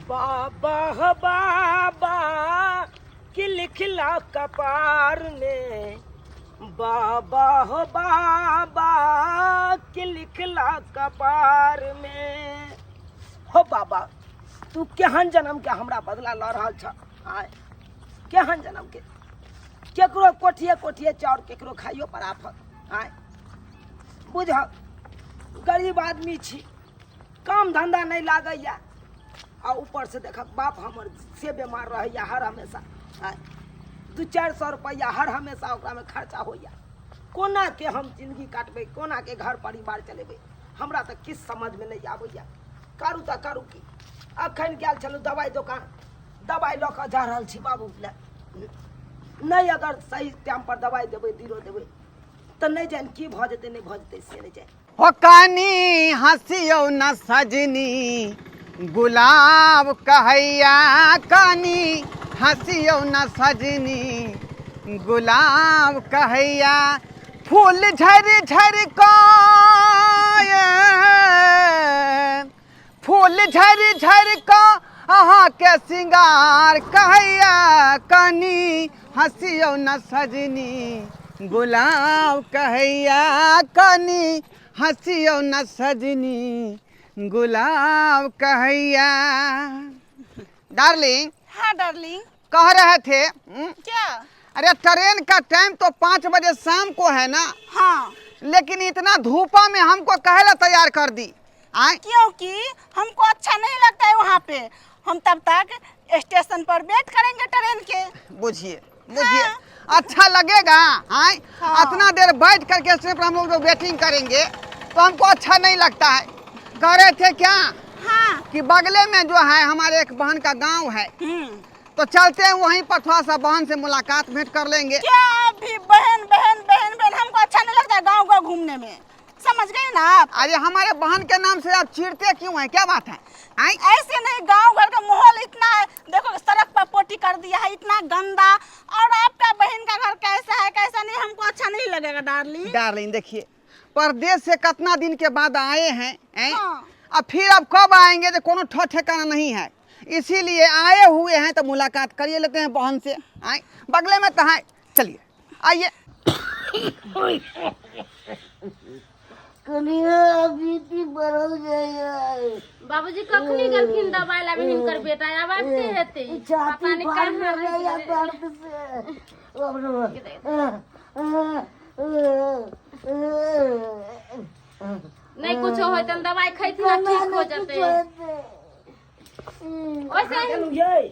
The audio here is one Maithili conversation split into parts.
बाबा हो बाबा कि लिखला कपार में, बाबा हो बाबा कि लिखला कपार में। हो बाबा, तू केहन जन्म के हमरा बदला लऽ रहल छ? आय, केहन जन्म के? केकरो कोठिए कोठिए चाउर, केकरो खाइयो पर आफत। आय, बुझ, गरीब आदमी छी, काम धंधा नहि लागैया, आ ऊपर से देखक बाप हमर से बीमार रहैया हर हमेशा। आय, 200-400 रुपैआ हर हमेशा ओकरामे खर्चा होइया। कोना के हम जिंदगी काटबै, कोना के घर परिवार चलेबै, हमरा तऽ किछु समझमे नहि आबैया। करू तऽ करू की? अखन गेल छलहुँ दवाइ दोकान, दवाइ लऽ कऽ जा रहल छी बाबू लए। नहि अगर सही टाइमपर दवाइ देबै, बीरो देबै, तऽ नहि जानि की भऽ जेतै, नहि भऽ जेतै से नहि जानि। हो कानी हँसियौ न सजनी गुलाब कहैया, कानी हँसियौ न सजनी गुलाब कहैया, फूल झरि झरि कऽ, फूल झरि झरि कऽ अहाँके सिंगार कहैया, कनी हँसियौ न सजनी गुलाब कहैया, कनी हँसियौ न सजनी गुलाब कहैया। डार्लिंग। हाँ डार्लिंग। कह रहे थे क्या? अरे ट्रेन का टाइम तो 5 बजे शाम को है ना? हाँ। लेकिन इतना धूपा में हमको कहेला तैयार कर दी आए? क्योंकि हमको अच्छा नहीं लगता है वहाँ पे, हम तब तक स्टेशन पर वेट करेंगे ट्रेन के। बुझिए बुझिए। हाँ। अच्छा लगेगा आए? हाँ। इतना देर बैठ करके स्टेशन पर हम लोग जो वेटिंग करेंगे तो हमको अच्छा नहीं लगता है। कह रहे थे क्या? हाँ। कि बगले में जो है हमारे एक बहन का गांव है, तो चलते हैं वहीं पर, थोड़ा सा बहन से मुलाकात भेंट कर लेंगे। क्या आप भी बहन बहन बहन बहन, हमको अच्छा नहीं लगता है गाँव गाँव घूमने में, समझ गए ना आप? अरे हमारे बहन के नाम से आप चिढ़ते क्यों हैं, क्या बात है? आई? ऐसे नहीं, गांव घर का माहौल इतना है, देखो सड़क पर पोटी कर दिया है, इतना गंदा, और आपका बहन का घर कैसा है कैसा नहीं, हमको अच्छा नहीं लगेगा डार्लिंग। डार्लिंग देखिए, परदेश से कितना दिन के बाद आए हैं, हैं? हाँ। अब फिर अब कब आएंगे तो कोनो ठो ठिकाना नहीं है, इसीलिए आए हुए हैं तो मुलाकात करिए लेते हैं बहन से। आए, बगले में तो है, चलिए आइए। कनिया बीपी बढ़ल जाइए। बाबूजी कखनी गेलखिन दवाई लाबे हिनकर बेटा, आब आबिते हेतै। छाती पता नहि फाड़ कहाँ रहि जाइए गेलै। दर्द से। नहि कुछो होइतन, दवाई खैथिन आ ठीक हो जेतै। ओइसे गेलहुँ यै।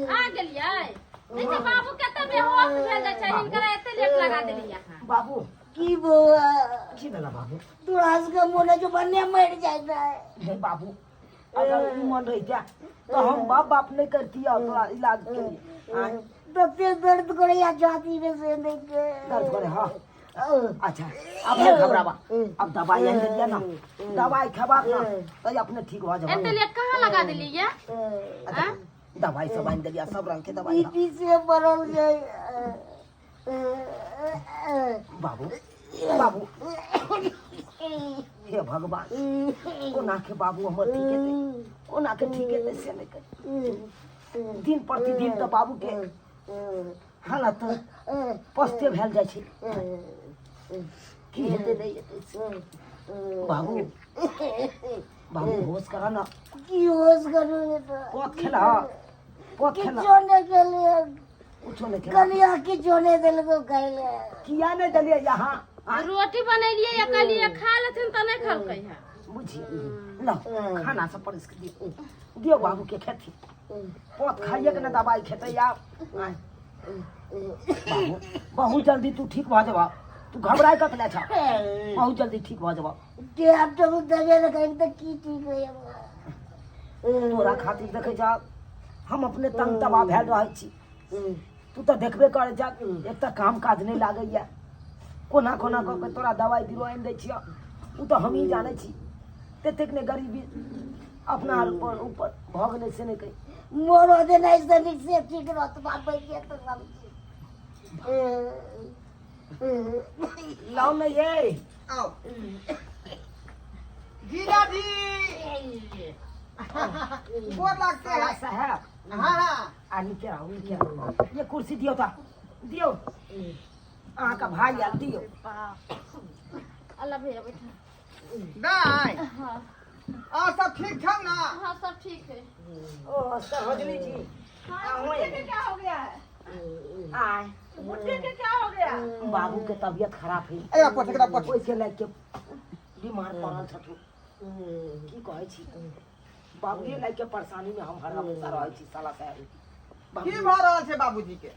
आ गेलियै? देखियौ बाबू कते बेहोश भेल जाइ छै, हिनकर एते लेट लगा देलियै अहाँ। बाबू। की बौआ? की भेला बाबू? तोरा सबके मोन है जो बन्ने मरि जाइत है। हे बाबू, अगर ई मन रहिते तो हम बाप बाप नहीं करती और तोरा इलाज के लिए। आँय? तते दर्द करैया छाती में से देख के। दर्द करे? हाँ, अच्छा, अब नहीं घबराबा, अब दवाई आनि देलियै ना, दवाई खेबाक ना तो अपने ठीक भऽ जेबा। एते लेट कहाँ लगा देलियै? अच्छा, दवाई सब आनि देलियै, सब रंग के दवाई। बीपी से बढ़ल जाय। बाबू, बाबू, हे भगवान, कोना के बाबू हमर ठीक हेतै, कोना के ठीक हेतै से नहि कहि। दिन प्रतिदिन तऽ बाबू के हालत पस्ते भेल जाइ छै, की हेतै नहि हेतै से। बाबू, बाबू, होश कर ना। की होश करू बेटा? पथ खेला, पथ खेला। किछो नहि खेलियै। कुछो नहि खेला? कनिया किछो नहि देलको खाइ लए। किया नहि देलियै यहाँ? रोटी बनेलियै या कहलियै खा लेथिन तऽ नहि खेलकै है। बुझिए लो, खाना सब परसि के दियौ, दियौ बाबू के, खेथिन। पथ खाइए के ने दवाइ खेतै आब। आँय। बाबू, बहुत जल्दी तू ठीक भऽ जेबह, तू घबराय कत ले छ, बहुत जल्दी ठीक भऽ जेबह। टेप तो देबे ने करी तऽ की ठीक होइए? तोरा खातिर देखै छ हम अपने तंग तबाह भेल रहै छी, तू तऽ देखबे करै छ। एक तऽ काम काज नहि लागैया, कोना कोना कऽ के तोरा दवाइ बीरो आनि दै छियह, ओ तऽ हमही जानै छी। ततेक ने गरीबी अपना ऊपर ऊपर भऽ गेलै से नहि कही। मरो देनाइ से नीक से ठीक रहत, बाप बचि जेतै सब चीज। लाउ ने ये। आओ जीजाजी। गोर लगते हैं। साहब। हाँ हाँ। आ नीचे आओ, नीचे आओ। ये कुर्सी दियो ता दियो, अहाँ का भाई आयल दियो। अल्लाह भैया बैठो। दाई। हाँ। और सब ठीक ठाक ना? हाँ सब ठीक है। ओ सरोजनी जी। हाँ, बुढ़े के क्या हो गया है? आय। बुढ़े के क्या हो गया? बाबू के तबियत खराब है। एकरा पोछ, एकरा पोछ। ओहिके लए के बीमार पड़ल छथुन। की कहै छी, बाबूए लए के परेशानी में हम हर हमेशा रहै छी साला साहब। की भऽ रहल छै बाबूजी के?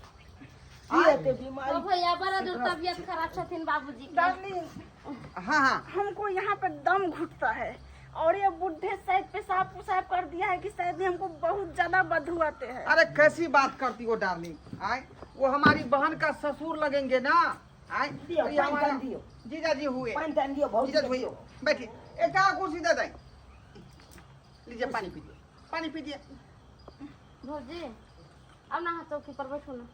की हेतै बीमारी? ओ भैया बड़ा जोर तबियत खराब छथिन बाबूजी के। डार्लिंग। हाँ हाँ। हमको यहाँ पे दम घुटता है और ये बुढ़े शायद पेशाब पुशाब कर दिया है कि शायद ही हमको बहुत ज्यादा बदबू आते हैं। अरे कैसी बात करती हो डार्लिंग, आए वो हमारी बहन का ससुर लगेंगे ना। आए दियो, तो ये पानी हमारा तानी दियो। जीजा जी हुए। पानि तानि दियो, भौजी जीजा के जी हुए। दियो। बैठिए, एक कुर्सी दे दें। लीजिए पानी पीजिए, पानी पीजिए। भौजी अब ना अहाँ चौकी पर बैठू ना।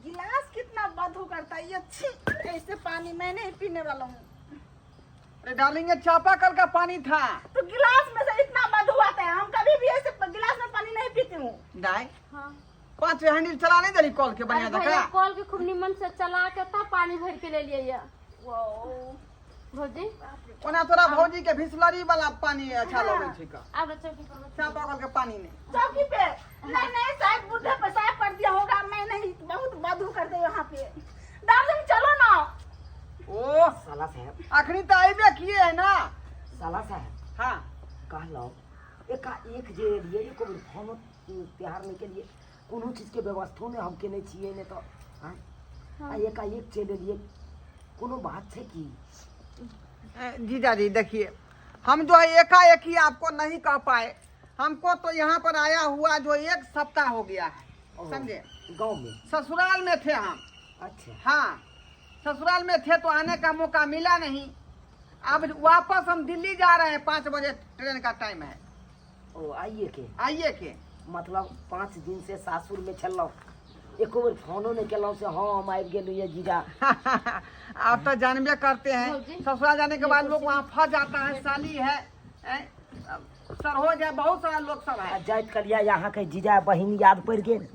गिलास कितना बदबू करता है ये, छी ऐसे पानी मैं नहीं पीने वाला हूँ। अरे डार्लिंग ये चापाकल का पानी था। तो गिलास में से इतना बदबू आता है, हम कभी भी ऐसे गिलास में पानी नहीं पीती हूँ। दाई। हाँ। 5 हैंडल चला नहीं देली कल के बढ़िया अरे भैया, जका। कल के खूब निमन से चला के तब पानी भर के ले लिए ये। भौजी ओना तोरा भौजी के भिसलरी वाला पानी अच्छा लगै छै का। आब ना चौकी पर बैठू। चापाकल के पानी नहीं। चौकी पे नहीं नहीं, शायद बुढ़े पेशाब कर दिया होगा, मैं नहीं, बहुत बदबू करते यहाँ पे। डार्लिंग चलो ना। ओ साला साहब। अखनी तो अबे किए है ना। साला साहब। हाँ। कहलहुँ एका एक जे एलियै एको बेर फोनो त्योहार नहीं के लिए कोनो चीज के व्यवस्थो नहीं हम केने छियै नहीं तो। हाँ? आ एका एक चलि एलियै, कोनो बात छै की? जीजा जी देखिए, हम जो है एकाएक ही आपको नहीं कह पाए। हमको तो यहाँ पर आया हुआ जो 1 सप्ताह हो गया है, समझे? गांव में? ससुराल में थे हम। अच्छा। हाँ, ससुराल में थे तो आने का मौका मिला नहीं। अब वापस हम दिल्ली जा रहे हैं, 5 बजे ट्रेन का टाइम है। ओ आइए के? आइए के। मतलब 5 दिन से सासुर में छलहुँ, एको बेर फोनो नहीं केलहुँ से हाँ हम आबि गेलहुँ ये जीजा। आप तो जानबे करते हैं, भौजी। ससुराल जाने के बाद लोग वहाँ फंस जाता है। साली है, हैं? सरहोज है, बहुत सारा लोग सब है। आ जाइत कलिया यहाँ के जीजा बहिन याद पड़ गेल।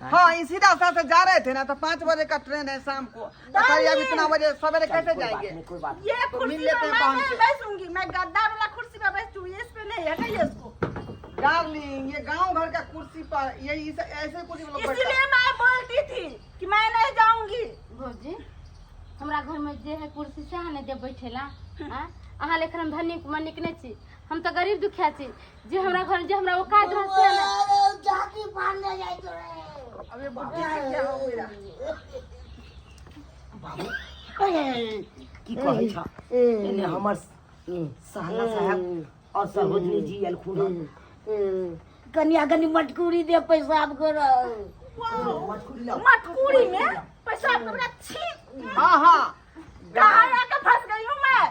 हाँ, इसी रास्ता से जा रहे थे ना, तो 5 बजे का ट्रेन है शाम को। तो कल अब इतना बजे सवेरे चल, कैसे कोई बात जाएंगे? नहीं, कोई बात ये तो कुर्सी मिल लेते पे हैं मैं पाँच नहीं से। बैठूंगी, मैं गद्दा वाला कुर्सी पे बैठूंगी, इस पे नहीं, हटाइए इसको। डार्लिंग ये गांव घर का कुर्सी पर यही ऐसे कुर्सी पर लोग बैठता है। इसलिए मैं बोलती थी कि मैं नहीं जाऊंगी। भौजी हमरा घर में जे है कुर्सी से अहाँ नहीं देब बैठेला। हाँ? अहाँ लेखन हम धनी मनिक नहीं छी, हम तो गरीब दुखिया छी। जे हमरा घर में जे हमरा औकात रहत से ने। अरे, जाति पान ले जाए तो रे। अबे बाप रे, क्या हो गया? बाबू की कहै छ? एने हमर सहला साहब और सरोजनी जी एलखुन हन। कनिया कनी मटकूरी दे पेशाब कर। मटकुरी लाओ। मटकूरी में पेशाब कर, छी। हाँ हाँ। कहाँ आके फंस गई हूँ मैं?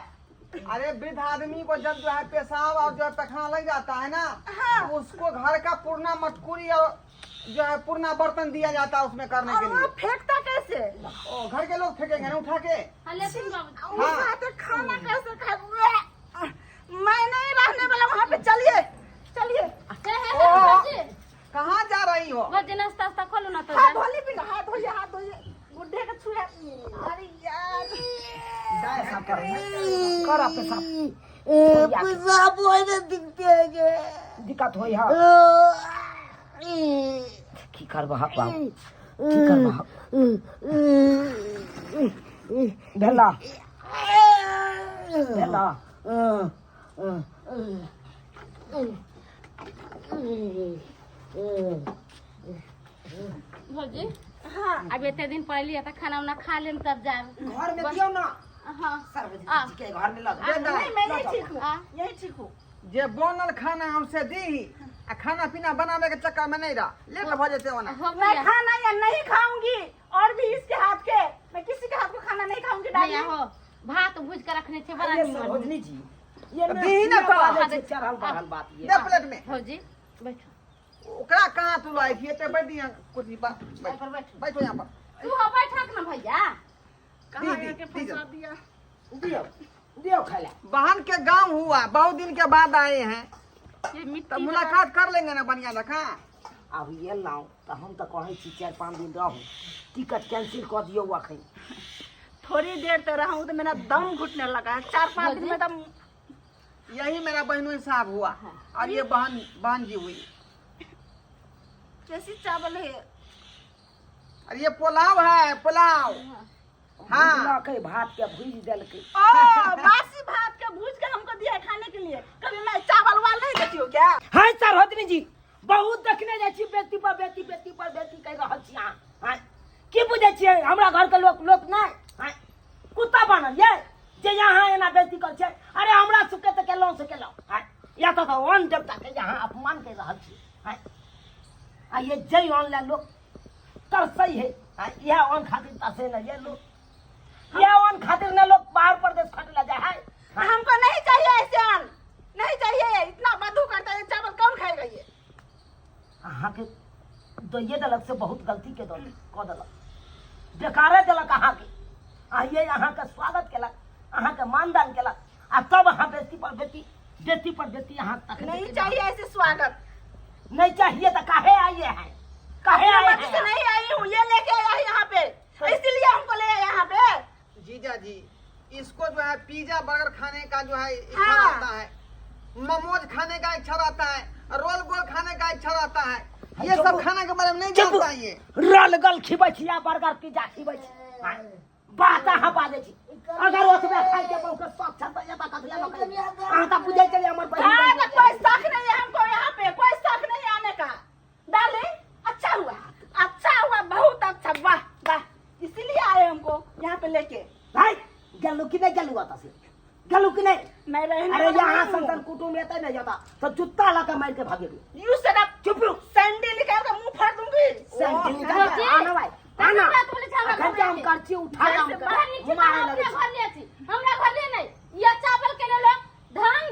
अरे वृद्ध आदमी को जब जो है पेशाब और जो है पैखाना लग जाता है ना, हाँ। तो उसको घर का पुरना मटकुरी और जो है पुरना बर्तन दिया जाता है उसमें करने के और वो लिए। फेंकता कैसे? ओ, घर के लोग फेंकेंगे ना उठा के। हाँ, लेकिन बाबू। उस हाँ। हाथ खाना कैसे खाए? मैं नहीं रहने वाला वहाँ पे। चलिए चलिए। हे, हे, ओ, हे, भौजी। कहाँ जा रही हो? भौजी नाश्ता वास्ता खोलू ना तो हाथ जा। धोली भी ना, हाथ धोइए, हाथ धोइए। बुढ़े के छुए। अरे यार। पेशाब कर, कर पेशाब। पेशाब होय ना दिखते है के। दिक्कत होई हा। की करबह बाबू, की करबह? भेला भेला। भौजी हाँ। अब एते दिन पढ़ली त खाना उना खा लेम तब जाएब। घर में दियो ना। हाँ। सार्वजनिक आ। जी के घर में लग। नहीं, मैं यही ठीक हूँ, हाँ। यही ठीक हूँ। जे बनल खाना हमसे दी आ खाना पीना बनावे के चक्कर में नहीं रह, लेट भ जेते ओना। हो मैं भैया। खाना या नहीं खाऊंगी, और भी इसके हाथ के, मैं किसी के हाथ को खाना नहीं खाऊंगी। भैया डार्लिंग। हो भात भूज के रखने छे बड़ा ये निमन। सरोजनी जी, ये तो ना दी ना तो। बाजे छै, चढ़ल बढ़ल बात ये। दे प्लेट में। भौजी बैठो। ओकरा कहाँ तू लाई थी? एते बैठ दिया कुर्सी पर। एहि पर बैठो। बैठो यहाँ पर। तू हो बैठक ना भैया। कहाँ दी, आके दी, दी फंसा दिया? दियो दियो खाला। बहन के गांव हुआ, बहुत दिन के बाद आए हैं। ये मिट्टी तो मुलाकात कर लेंगे ना बढ़िया जका। आब एलहुँ तऽ हम तऽ कहै छी 4-5 दिन रहू, टिकट कैंसिल कऽ दियौ अखन। थोड़ी देर तो रहा हूँ तो मेरा दम घुटने लगा है। 4-5 दिन में दम। यही मेरा बहनोई साहब हुआ और ये बहन बहन जी हुई। कैसी चावल है? और ये पुलाव है, पुलाव। हाँ। भुजलकै भात के भूजि देलकै। ओ बासी भात के भूज के हमको दिया है खाने के लिए। कभी मैं चावल वाल नहीं देती हूँ क्या? हाँ सरहोजनी जी, बहुत देखने जाइ छी, बेटी पर बेटी, बेटी पर बेटी कहि रहल छी अहाँ। हाँ, की बुझै छियै हमरा घर के लोक लोक नहि? हाँ, कुत्ता बनल ये जे यहाँ एना बेइज्जती करै छै। अरे हमरा सबके तऽ केलहुँ से केलहुँ। हाँ, या तऽ अन्न देवता के यहाँ अपमान करि रहल छी। हाँ, आ ये जै अन्न लए लोक तरसै है, हाँ, इएह अन्न खातिर तरसै ने ये लोक, इएह अन्न खातिर ने लोक बाहर परदेश खटै लए जाइ है। हाँ। हमको नहीं चाहिए ऐसे अन्न, नहीं चाहिए। इतना बदबू करता है चावल, कौन खाएगा ये? अहाँके दैये देलक से बहुत गलती के कऽ देलक, बेकारे देलक अहाँके। आइए अहाँके स्वागत केलक, अहाँके मानदान केलक, आ तब अहाँ बेटी पर बेटी, बेटी पर बेटी अहाँ तक नहीं चाहिए ऐसे स्वागत। नहीं चाहिए तो काहे आइए हैं, काहे अपने आए मर्जी से हैं? नहीं आई हूँ, ये लेके आया है यहाँ पे, इसीलिए हमको ले आया यहाँ पे। जीजा जी, इसको जो है पिज्जा बर्गर खाने का जो है इच्छा हाँ। रहता है, मोमोज खाने का इच्छा रहता है, रोल गोल खाने का इच्छा रहता है, ये सब खाने के बारे में नहीं चुप। जानता ये। रोल गोल खिबै छी आ बर्गर पिज्जा खिबै छी। हाँ, बात अहाँ बाजै छी। अगर ओतबे खाइ के बहुके शौक छल तऽ एतऽ कथी लए लऽ के एलियै? अहाँ तऽ बुझै छलियै हमर बहिन हाँ, बहिन तो कोई शौक नहीं है हमको यहाँ पे, कोई शौक नहीं आने का। डार्लिंग अच्छा हुआ, अच्छा हुआ, बहुत अच्छा, वाह वाह, इसीलिए आए हमको यहाँ पे लेके। भाई गेलू कि नहीं गेलू ओतऽ से? गेलू कि नहीं? मैं रहने अरे वाला यहाँ नहीं हूँ। संतन कुटुम्ब एतै नहि जता तऽ जुत्ता लऽ के मारि के भागेबै। You shut up. चुप रहू। सैंडल निकाल के मुंह फाड़ दूंगी। सैंडल निकाल के जी। आना भाई, आना। बात बोलै छै हमरा अखन घर के हम मे। कर छी, उठा के हम जैसे कर- बाहर नीचे मारे हमरा लगै अपने छी। घर ले छी, हमरा घर ले नहीं। ये चावल के लेल लोग धान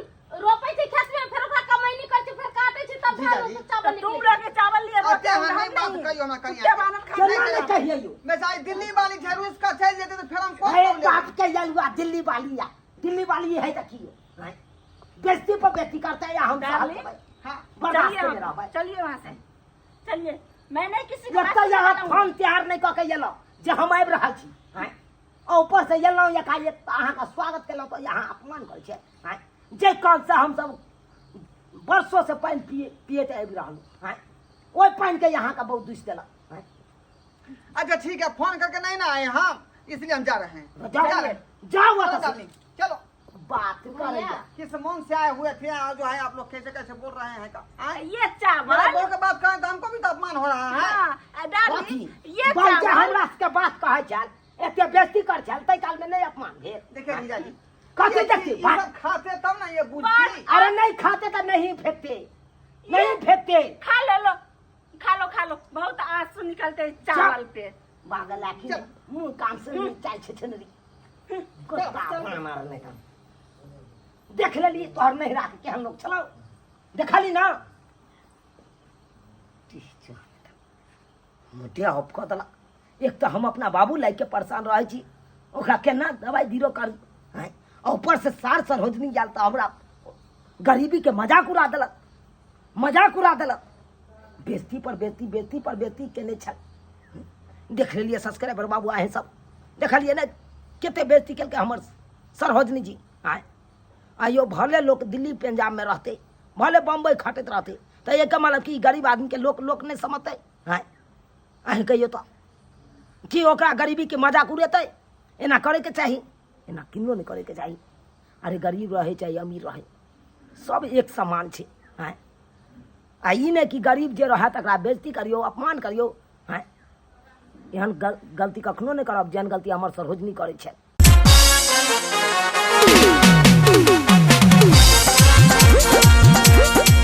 रोपै छै खेत में, फेर ओकरा कमैनी करै छै, फेर काटै छै, तब जीजा धान जी। रोपै, चावल तुम निकलै लोग के चावल लिए अते रोटी हम हम नहीं बात नहीं। कहियो हमरा कनिया कुत्ते के। बानर खाते केना हैं। नहि कहियै यौ? वैसे आई दिल्ली वाली छै, रूस का चलि जेतै तऽ फेर हम कोन अरे काम लेबै? बाप के यलुआ दिल्ली वाली या दिल्ली वाली है देखियो, हैं? बेइज्जती पर बेइज्जती करते हैं या हम सहल डार्लिंग, करबै? हाँ। बर्दाश्त चलिए केने हम, रहबै। चलिए वहाँ से चलिए। मैं नहीं किसी को एतऽ बात यहाँ सुनाना हूँ। फोन तैयार नहि कऽ के एलहुँ जे हम आबि रहल छी, हैं? आ ऊपर से एलहुँ एकाएक तऽ अहाँके स्वागत केलहुँ तऽ यहाँ अपमान करै छै, हैं? जे कलसँ हमसब वर्षोसँ पानि पिए पियैत आबि रहलहुँ, हैं? ओहि पानिके अहाँके बहुत दूसि देलक, हैं? अच्छा ठीक है, फोन करके नहीं ना आए हम, इसलिए हम जा रहे हैं। जाओ जा रहे हैं। जाओ चलो ओतऽ से। डार्लिंग, चलो। बात करैया। किस मन से आए हुए थे और जो है आप लोग कैसे कैसे बोल रहे हैं का? आए? ये चावल मेरा बहू के बात करें तो हमको भी तो अपमान हो रहा है। हाँ, डार्लिंग, कथी? ये बच्चा चावल हमरा सबके बात कहै छल, एते बेइज्जती कर छल, ताहि कालमे नहि अपमान भेल। देखिए जीजा जी, कथी ये देखी? ये सब खाते तब ना ये बुझती। अरे नहीं खाते तो नहीं फेंकते, नहीं फेंकते। खा ले लो, खा लो, खा लो, बहुत आंसू निकलते हैं चावल पे। बागल आखी चल। मुंह कान से नहीं चाल छै छनरी। कुत्ता मारल नहीं काम। देख लेली तोहर नहीं राख के हम लोग चलाओ, देखली ना मुटे ऑफ कऽ देलक। एक तऽ हम अपना बाबू लाइ के परेशान रहै छी, ओकरा केना दवाइ बीरो करू, आँय? आ ऊपर से सार सरोजनी आयल तऽ हमरा गरीबी के मजाक उड़ा देलक, मजाक उड़ा देलक। बेइज्जती पर बेइज्जती, बेइज्जती पर बेइज्जती केने छल। देख लेलियै सब्सक्राइबर बाबू अहें सब देखलियै ने कते बेइज्जती केलकै हमर सरोजनी जी, आँय? आइयो भले लोक दिल्ली पंजाब में रहतै, भले बम्बई खटैत रहतै, तऽ एकर मतलब कि गरीब आदमीके लोक लोक नहि समझतै, आँय? अहीं कहियौ तऽ कि ओकरा गरीबीके मजाक उड़ेतै? एना करैके चाही? एना किन्नो नहि करैके चाही। अरे गरीब रहै चाहे अमीर रहै, सब एक समान छै, आँय? आ ई नहि कि गरीब जे रहै तकरा बेइज्जती करियौ, अपमान करियौ, आँय? एहन गलती कखनो नहि करब जेहन गलती हमर सरोजनी करै छथि।